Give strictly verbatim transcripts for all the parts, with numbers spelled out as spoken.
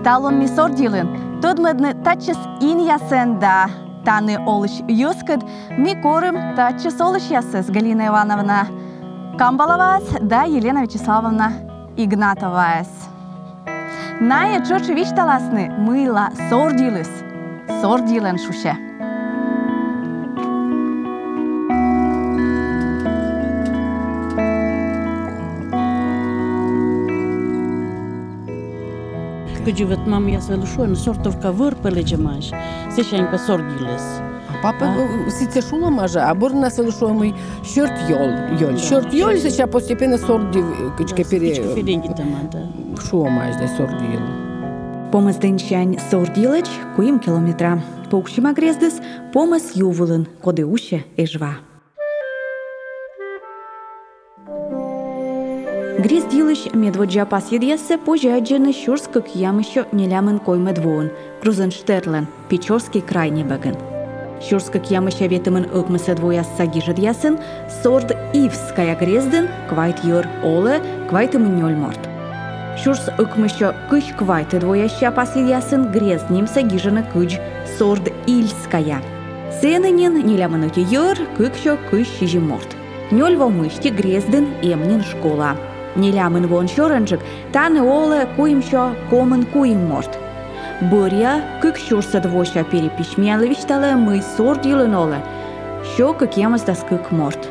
Талун ми Сордйылын. Тӧдмӧдны татчӧс инъясӧн да тані олысь йӧзкӧд ми корим татчӧс олысьясӧс: Галина Ивановна Камбаловаӧс да Елена Вячеславовна Игнатоваӧс. Найӧ тшӧтш висьталасны, мыйла Сордйылыс Сордйылӧн шусьӧ. Кыдзи вот мамъяс вӧлі шуӧны, сортовка вӧр пӧ лэдзӧмаӧсь, сысянь пӧ Сордйылыс. А папа, а, э, сэтшӧм шулӧмаӧсь, а бӧрнас вӧлі шуӧмаӧсь Сёртйёль. Ёль. Да. Сёртйёль, сейчас постепенно Сордйыл, э, кыдзкӧ, да, пере-, кыдзкӧ перейдитӧма, да. Шулӧмаӧсь да Сордйыл. Помӧс дінсянь Сордйылӧдз куим километра. Пуксьӧма грездыс Помӧс ю вылын, коді усьӧ Эжва. Грезд йылысь медводдза пасйӧдъяссӧ позьӧ аддзыны сюрс кӧкъямыссё нелямын коймӧд воын Крузенштернлӧн Печорский край небӧгын. Сюрс кӧкъямыссё ветымын ӧкмысӧд воясса гижӧдъясын Сордйылская грездын квайт йӧр, олӧ квайтымын нёль морт. Сюрс ӧкмыссё кызь квайтӧд воясса пасйӧдъясын грезд нимсӧ гижӧны кыдз Сордйылская. Сэні нин нелямын ӧти йӧр, кыксё кызь сизим морт. Нёль во мысти грездын эм нин школа. Нелямын воӧн сёрӧнджык тані олӧ куимсё комын куим морт. Бӧръя, кык сюрсӧд вося перепись миянлы висьталӧ, мый Сордйылын олӧ сё кӧкъямысдас кык морт.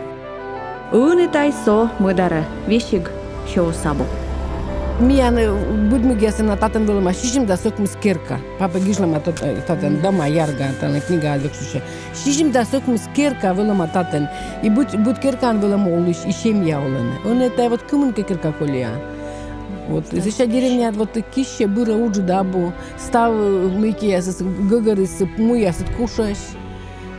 Ӧні тай со мӧдарӧ весиг сёыс абу. Миян, э, быдмигъясӧн на татӧн вӧлӧма сизимдас ӧкмыс керка. Папа гижлӧма тат-, э, татӧн, дома, «Ярга», тані книга век шусьӧ. Сизимдас ӧкмыс керка вӧлӧма татӧн. И быд, быд керкаын вӧлӧма олысь, и семья олӧны. Ӧні тай вот кымынкӧ керка колиа. Вот, сэтшӧм деревняыд вот киссьӧ, бырӧ уджыд абу, став, э, мыйкӧясыс, гӧгӧрыс, муясыд кушӧсь.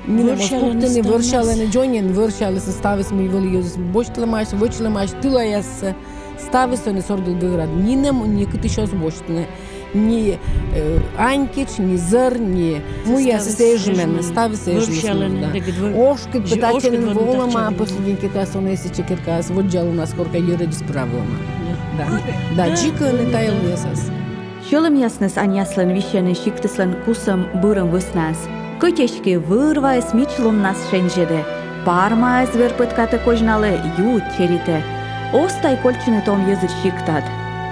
Нинӧм оз пуктыны, вӧрсялӧны, дзоньӧн вӧрсялісны, ставыс, мый вӧлі йӧзыс босьтлӧмаӧсь, вӧчлӧмаӧсь, тылаяссӧ. Ставыс ӧні Сордйыл гӧгӧрад. Нинӧм некытысь оз босьтны. Ни, э, анькидз, ни зӧр, ни муясыс эжмӧны, ставыс эжмӧны, да. Ошкыд пӧ татчӧ нин волӧма, последний керкаыс, он эсича керкаыс, воддза лунас коркӧ йӧрӧдзыс пырӧма. Да. Да, дзик ӧні тайӧ лунъясас. Сьӧлӧмъясныс аньяслӧн висьӧны сиктыслӧн кусӧм бырӧм вӧснаыс. Кӧть эськӧ вӧр-ваыс мичлуннас шензьӧдӧ, пармаыс вӧр пӧткатӧ, козьналӧ, юыд черитӧ. Оз тай кольччыны том йӧзыд сиктад,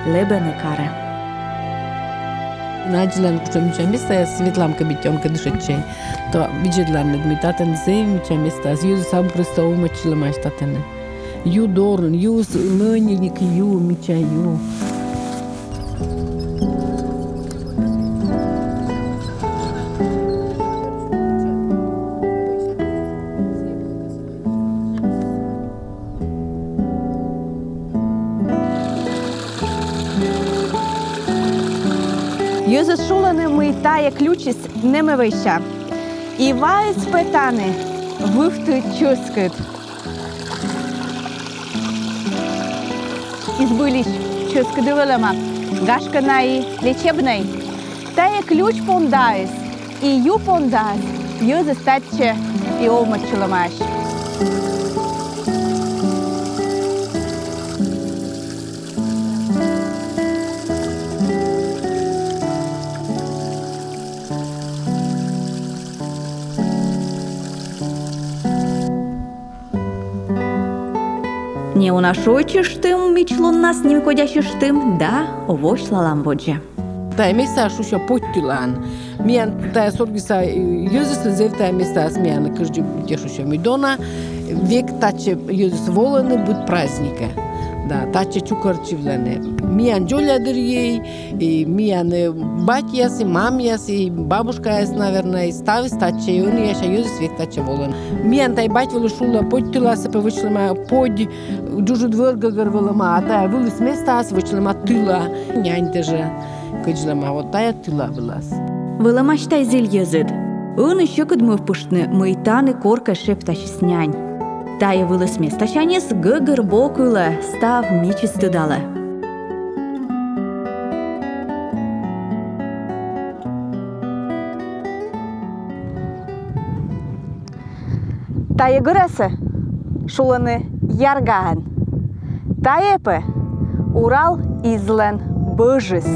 лэбӧны карӧ. Аддзылан кутшӧм мича местаяс, ветлам кӧ быттьӧ, он кӧ дышӧдчӧй, то видзӧдлам, мый татӧн зэв мича местаяс, йӧзыс абу просто овмӧдчылӧмаӧсь татӧні. Ю дорын, юыс лӧньыник ю, мича ю. Йӧзыс шулӧны, мый тайӧ ключыс нэмӧвӧйся. И ваыс пӧ тані вывті чӧскыд. И збыльысь чӧскыд вӧлӧма, гашкӧ, на и лечебнӧй. Тайӧ ключ пондаыс и ю пондаыс йӧзыс татчӧ и овмӧдчылӧмаӧсь. Неуна шойччыштім, мичлуннас нимкодясьыштім да восьлалам водзӧ. Тайӧ местаӧс шусьӧ Подтылаӧн. Миян тайӧ Сордйыса, э, йӧзыслы зэв тайӧ местаыс миян кыдзи, те шусьӧ, мый дона век татчӧ йӧзыс волӧны быд праздникӧ. Да, татчӧ чукӧртчывлӧны. Миян дзоля дырйи, и миян, э, батьяс, и мамъяс, и бабушкаяс, наверно, и ставыс татчӧ, и ӧнія йӧзыс век татчӧ волӧны. Миян тай бать вӧлі шулӧ, Подтыласӧ пӧ вӧчлӧма подь, джуджыд вӧр гӧгӧр вӧлӧма, а тайӧ вылыс местаас вӧчлӧма тыла. Нянь тӧжӧ кӧдзлӧма, вот тайӧ тыла вылас. Вӧлӧмаӧсь тай зіль йӧзыд. Ӧні сьӧкыд мӧвпыштны, мый тані коркӧ шептасис нянь. Тайӧ вылыс местасяньыс гӧгӧрбок ылӧ, став мичыс тыдалӧ. Тайӧ гӧрасӧ шулӧны Яргаӧн. Тайӧ пӧ Урал излӧн бӧжыс.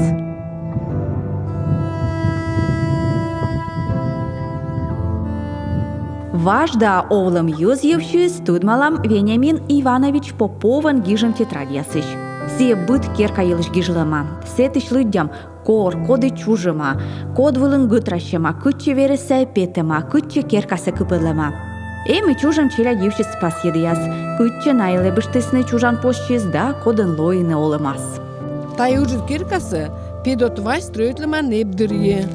Важ да овлӧм йӧз йывсьыс тӧдмалам Вениамин Иванович Поповӧн гижӧм тетрадьясысь. Сійӧ быд керка йылысь гижлӧма. Сэтысь лыддям, кор, коді чужӧма, код вылын гӧтрасьӧма, кытчӧ верӧс сайӧ петӧма, кытчӧ керкасӧ кыпӧдлӧма. Эм и чужӧм челядь йывсьыс пасйӧдъяс, кытчӧ найӧ лэбыштісны чужан позсьыс да кодӧн лоины олӧмас. Тайӧ ыджыд керкасӧ Педот Вась стрӧитлӧма неб дырйи.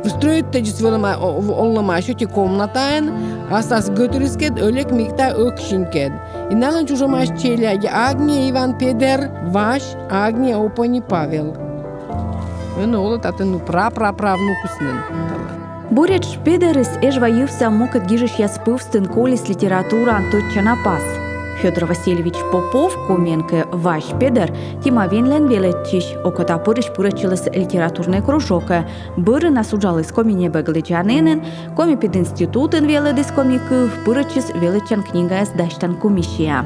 Стрӧиттӧдзыс вӧлӧма, о-, о-, олӧма сьӧти комнатаӧн, аслас гӧтырыскед Ӧльӧк Микта Ӧксинькӧд. И налӧн чужӧмаӧсь челядь: Агния, Иван, Педӧр, Вась, Агния, Опонь и Павел. Ӧні олӧ татӧн, ну, пра-пра-правнукыс нин. Буретш Педӧрыс Эжва йывса мукӧд гижысьяс пӧвстын колис литератураын тӧдчана пас. Фёдор Васильевич Попов, комиӧн кӧ Вась Педӧр, Тима Виньлӧн велӧдчысь, окота пырысь пырӧдчыліс литературнӧй кружокӧ, бӧрынас уджаліс Коми небӧг лэдзанінын, Коми пединститутын велӧдіс коми кыв, пырӧдчис велӧдчан книгаяс дасьтан комиссияӧ.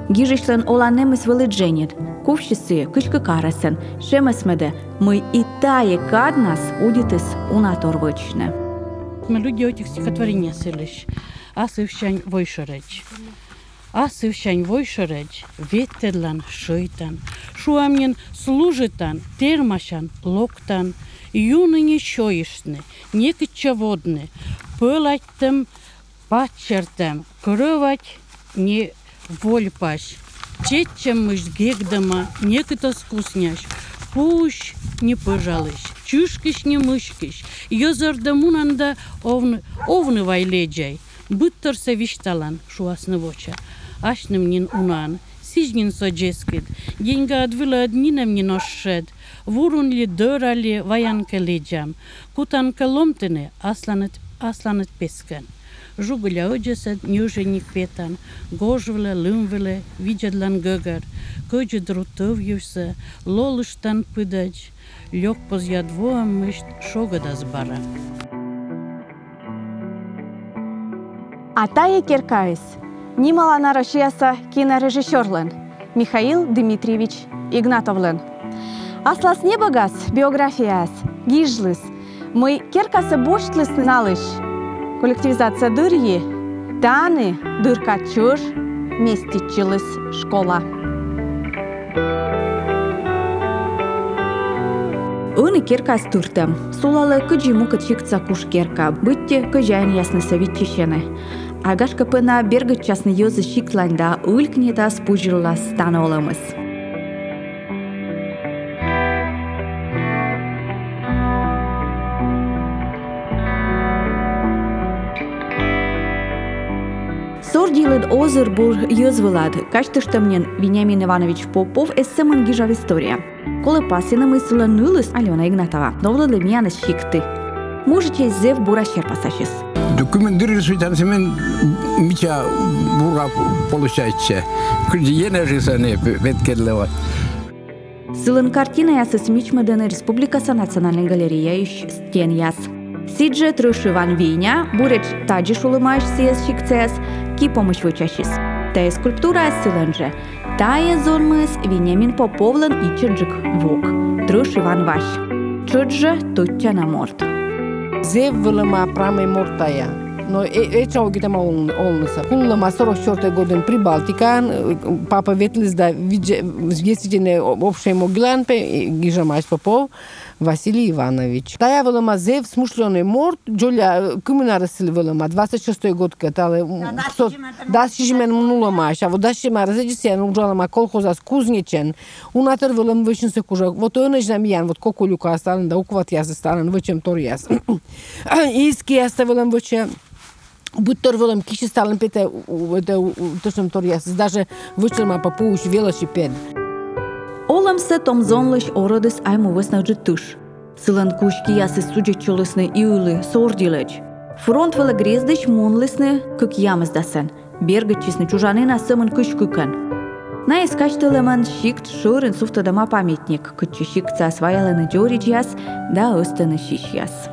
Гижысьлӧн олан нэмыс вӧлі дженьыд. Кувсис сійӧ кызь кык арӧсӧн, шемӧсмӧдӧ, мый и тайӧ каднас удитіс унатор вӧчны. Ме лыддя ӧтик стихотворение сылысь. Асывсянь войшӧрӧдз. Асывсянь войшӧрӧдз ветлӧдлан, шӧйтан. Шуам нин, служитан, тэрмасян, локтан. Юны не сёйыштны, некытчӧ водны. Пӧлатьтӧм паччӧртӧм крӧвать не вольпась. Чеччӧм мысьт гегдӧма, некытӧс куснясь. Пуысь не пӧжалысь, чышкысь не мыськысь. Йӧз ордӧ мунан да овны, овны вай лэдзӧй. Быдторсӧ висьталан, шуасны воча. Асьным нин унаӧн, сідз нин со дзескыд. Деньгаыд вылӧ ӧд нинӧм нин оз шед. Вурун ли, дӧра ли, ваян кӧ, лэдзам. Кутан кӧ ломтыны асланыд, асланыд пескӧн. Жугыля ӧдзӧсӧд ньӧжйӧник петан, гож вылӧ, лым вылӧ видзӧдлан гӧгӧр, кӧдзыд ру тӧв йывсӧ лолыштан пыдӧдз, лёк позъяд воӧм мысьт шогӧдас бара. А тайӧ керкаыс нималана Россияса кинорежиссёрлӧн Михаил Дмитриевич Игнатовлӧн. Аслас небӧгас биографияас гижліс, мый керкасӧ босьтлісны налысь коллективизация дырйи, тані дыр кад чӧж меститчыліс школа. Ӧні керкаыс тыртӧм. Сулалӧ кыдзи мукӧд сиктса куш керка, быттьӧ кӧзяинъяснысӧ виччысьӧны. А гашкӧ пӧ на бергӧдчасны йӧзыс сиктлань да ылькнитас пузьылас тані олӧмыс. Сордйылыд озыр бур йӧз вылад. Казьтыштӧм нин, Вениамин Иванович Попов эз сӧмын гижав история. Колӧ пасйыны, мый сылӧн нылыс Алёна Игнатова новлӧдлӧ миянӧс сиктті. Мужичӧй зэв бура серпасасис. Да кымын дыр шуитан, сӧмын мича бура получайтчӧ. Кыдзи енэжыс ӧні пе-, петкӧдлӧ вот. Сылӧн картинаясыс мичмӧдӧны республикаса Национальнӧй галереяысь стенъяс. Сідзжӧ Трӧши Ван Веня, буретш тадзи шулӧмаӧсь сійӧс сиктсаяс, ки помысь вӧчасис. Тайӧ скульптураыс сылӧн жӧ. Тайӧ зонмыс Вениамин Поповлӧн ичӧтджык вок, Трӧши Ван Вась. Тшӧтш жӧ тӧдчана морт. Зэв вӧлӧма прамӧй морт тайӧ. Но э-, этша огитӧма олн-, олнысӧ. Кулӧма сорок четвёртӧй годын Прибалтикаын, э, папӧ ветліс да видз-, действительно, о-, общӧй могилаын пӧ, э, гижӧмаӧсь Попов Василий Иванович. Тайӧ вӧлӧма зэв смышлёнӧй морт, дзоля, э, кымын арӧс сылы вӧлӧма, двадцать шестой год кӧ, талы, м, да, со-, дас сизимӧн нулӧмаӧсь, а вот дас сизим арӧсӧдз сійӧ уджалӧма колхозас кузнечӧн. Унатор вӧлӧм вӧчнысӧ кужӧ. Вот ӧнӧдз на миян, вот кокулюкаяс талӧн да укватъясыс талӧн вӧчӧмторъяс. Изкиястӧ вӧлӧм вӧчӧ. Быдтор вӧлӧм кисьыс талӧн петӧ, у-, у-, это, у-, у-, тӧшӧмторъясыс. Даже вӧчлӧма пӧ пуысь велосипед. Олӧмсӧ том зонлысь орӧдіс Айму вӧсна Ыджыд тыш. Сылӧн кузь киясыс судзӧдчылісны и ылі Сордйылӧдз. Фронт вылӧ грездысь мунлісны кыкъямысдасӧн. Бергӧдчисны чужанінас сӧмын кызь кыкӧн. Найӧс казьтылӧмӧн сикт шӧрын сувтӧдӧма памятник, кытчӧ сиктсаяс ваялӧны дзоридзьяс да ӧзтӧны сисьяс.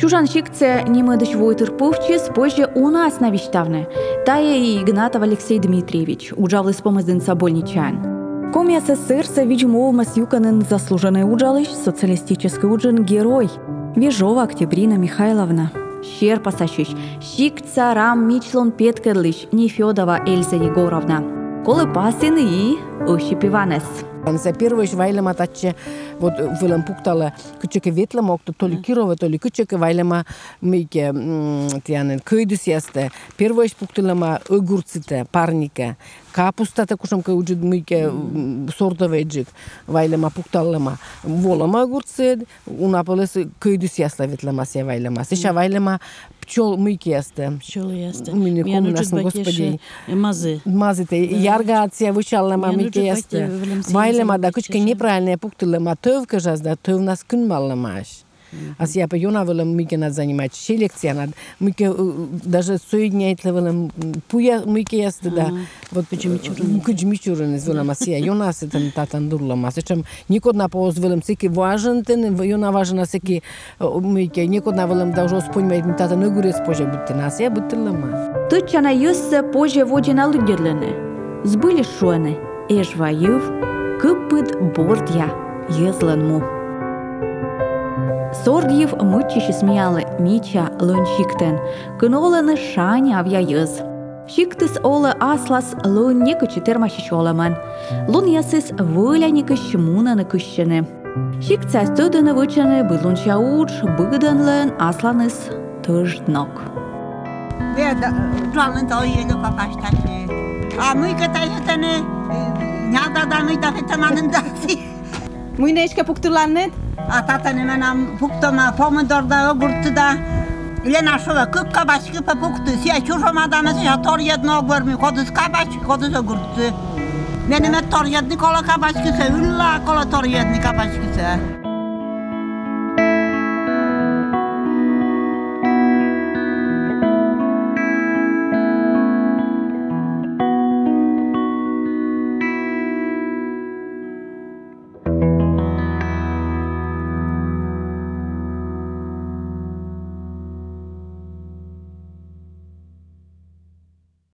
Чужан сиктсӧ нимӧдысь войтыр пывтчис, позьӧ унаӧс на висьтавны. Тайӧ и Игнатов Алексей Дмитриевич, уджавліс Помӧсдінса больничаын. Коми АССР-са видз-му овмӧс юкӧнын заслуженнӧй уджалысь, Социалистическӧй Уджын Герой Вежова Октябрина Михайловна. Серпасасьысь, сиктса рам мичлун петкӧдлысь Нефёдова Эльза Егоровна. Колӧ пасйыны и Осип Иванӧс. Анса первойысь вайлӧма татчӧ, вот, вӧлӧм пукталӧ, кытчӧкӧ ветлӧма, ог тӧд, то ли Кировӧ, то ли кытчӧкӧ, вайлӧма мыйкӧ, м, тіянын кӧйдысъястӧ. Первойысь пуктылӧма огурцитӧ, парникӧ. Капустатӧ, кутшӧмкӧ ыджыд мыйкӧ, м, сортовӧйджык вайлӧма, пукталӧма. Волӧма огурцет, уна пӧлӧс кӧйдысъяслы ветлӧма, сійӧ вайлӧма. Сэсся вайлӧма пчёл мыйкӧястӧ. Пчёлъястӧ. Мыйкӧ, мыйкӧ, мазі. Мазітӧ, яргаӧдсӧ, вӧчалӧма мыйкӧястӧ. Вайлӧма да кыдзкӧ неправильнӧ пуктылӧма тӧв кежас да тӧвнас кынмалӧмаӧсь. А сійӧ пӧ ёна вӧлӧм мыйкӧнад занимайтчӧ, селекциянад, мыйкӧ, э, даже соединяйтлӧ вӧлӧм, м, пуяс мыйкӧястӧ да. Вот, кыдз мичурыныс. Кыдз мичурыныс вӧлӧма сійӧ, ёна сэтӧн татӧн дурлӧма. Сэтшӧм некод на пӧ оз вӧлӧм сэки важӧн тэн, ёна важӧн на сэки, э, мыйкӧ, некод на вӧлӧм да оз понимайт, мый татӧн огурец позьӧ быдтыны, а сійӧ быдтылӧма. Тӧдчана йӧзсӧ позьӧ водзӧ на лыддьӧдлыны. Збыльысь шуӧны: Эжва йыв — кыпыд бордъя йӧзлӧн му. Сордйыв мыччысис миянлы мича лӧнь сиктӧн, кӧн олӧны шань авъя йӧз. Сиктыс олӧ аслас лӧнь некытчӧ тэрмасьысь олӧмӧн. Лунъясыс вӧляникысь мунӧны-кыссьӧны. Сиктсаяс тӧдӧны-вӧчӧны быдлунся удж, быдӧнлӧн асланыс тӧжд ног. Ме да, жалын то еле попасть таки. А мыйкӧ тайӧ тэнӧ, э, няда да мый да тэнӧ манын да. Мый нӧ эськӧ пуктыланныд? А татӧн менам пуктӧма помидор да огурцы да. Лена шуӧ, кык кабачки пӧ пукты, сійӧ чужӧма да, ме сэсся торйӧдны ог вермы, кодыс кабачки, кодыс огурцы. Меным эд торйӧдны колӧ кабачкисӧ, ылла колӧ торйӧдны кабачкисӧ.